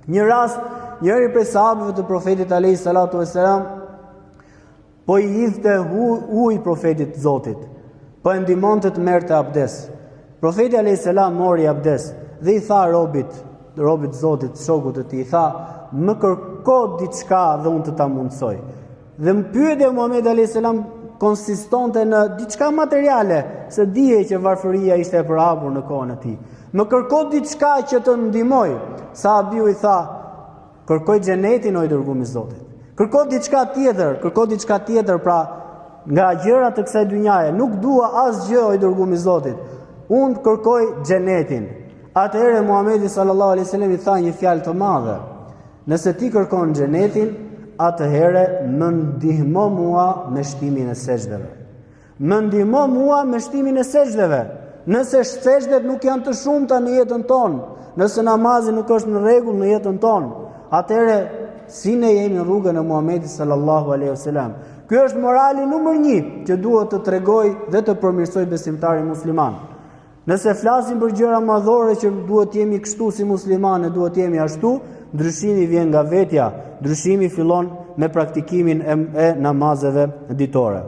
Një rast, njëri prej sahabëve të profetit alayhi salatu wasalam po i hidhte ujë profetit të Zotit, po e ndihmonte të merrte abdes. Profeti alayhi salam mori abdes dhe i tha robit, robit të Zotit, shokut të tij, i tha: "Më kërko diçka dhe unë të ta mundësoj." Dhe pyetja e Muhamedit alayhis salam konsistonte në diçka materiale, se dihej që varfëria ishte e përhapur në kohën e tij. Më kërko diçka që të ndihmoj. Sahabiu i tha, kërkoj xhenetin o i dërgumi i Zotit. Kërko diçka tjetër, kërko diçka tjetër, pra nga gjëra të kësaj dynjaje, nuk dua asgjë o i dërgumi i Zotit. Unë kërkoj xhenetin. Atëherë Muhamedi sallallahu alaihi wasallam i tha një fjalë të madhe. Nëse ti kërkon xhenetin, atëherë më ndihmo mua me shtimin e sexhdeve. Më ndihmo mua me shtimin e sexhdeve. Nëse sexhdet nuk janë të shumta në jetën tonë, nëse namazi nuk është në rregull në jetën tonë, atëherë si ne jemi në rrugën e Muhamedit sallallahu alaihi wasallam. Ky është morali numër 1 që duhet të tregojë dhe të përmirësojë besimtari musliman. Nëse flasim për gjëra madhore që duhet të jemi kështu si muslimanë, duhet të jemi ashtu, ndryshimi vjen nga vetja, ndryshimi fillon me praktikimin e, e namazeve ditore.